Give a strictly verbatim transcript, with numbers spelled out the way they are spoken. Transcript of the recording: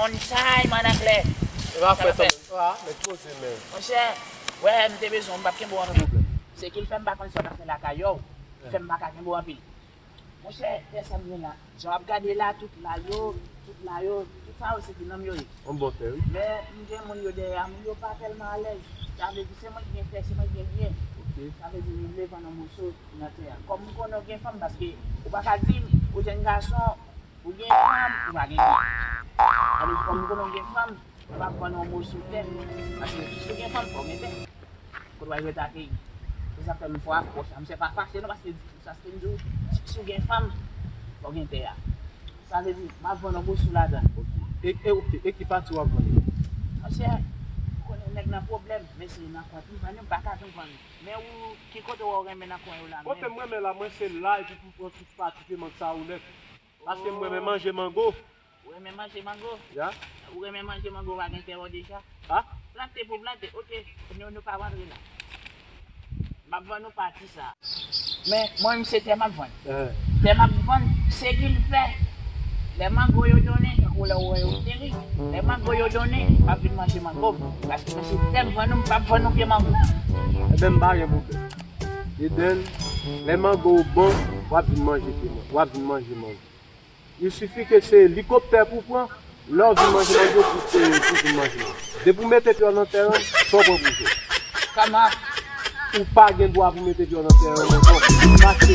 One time, an anglè. E pa fè tan menm. Ah, men poze men. Monchè, wè, m te bezwen w, m p ap kenbe w anpil. Se ki l fè m pa konn sa w ap fè lakay yo, fè m pa ka kenbe w anpil. Monchè, tè sa m gen la, jan w ap gade la, tout la yo, tout la yo, tout sa yo se ti nonm yo ye. Yon bon tè, wi. Men m gen moun yo dèyè a, moun yo pa tèlman alèz. Sa vle di se mwen ki gen tè, se mwen ki gen byen. Ok. Sa vle di m vle vann yon moso nan tè a. Kòm m konnen w gen fanm, paske ou pa ka di m ou jèn gason, ou gen fanm, ou pa gen byen. Sa vle di kòm m konnen w gen fanm, m ap vann yon moso tè. Paske si w gen fanm, fò w gen tè. Kote w al rete ak Egi? Se sa k fè m fè apwòch la. Misye pa fache non, paske di sa se m di w, si w gen fanm, fò w gen tè a. Sa vle di, m ap vann yon moso ladan. E, e, ok, e ki pati w ap vann li? Monchè, ou konnen nèg nan pwoblèm, men se nan kont li vann li, m pa ka janm vann li. Men ou, ki kote w renmen nan kwen yo la menm? Kote m renmen la, mwen se la, epi pou m pran tout pati pye mank sa ou nèt. Paske m renmen manje mango. Ou renmen manje mango? Ya? Ou renmen manje mango, ou pa gen tè w deja? Ha? Plante pou plante, ok. Nou, nou pa rantre la. M ap vann nou pati sa. Men, mwen menm se tè m ap vann. Eh. Tè m ap vann, se ki l fè. Lè mango yo donnen, tankou lè w wè yo teri. Lè mango yo donnen, m ap vin manje mango. Paske mwen se tè m vann nou, m p ap vann nou pye mango. Ebyen, m pa gen pwoblèm. Eden, lè mango w bon, w ap vin manje pye mango. W ap vin manje mango. Il suffit que se elikoptè pou pran, lè w vin manje mango pou, pou vin manje mango. Depi w mete pye w nan tèren, sa w pran pou jwe. Kòman? Ou pa gen dwa pou mete pye w nan tèren ankò. Paske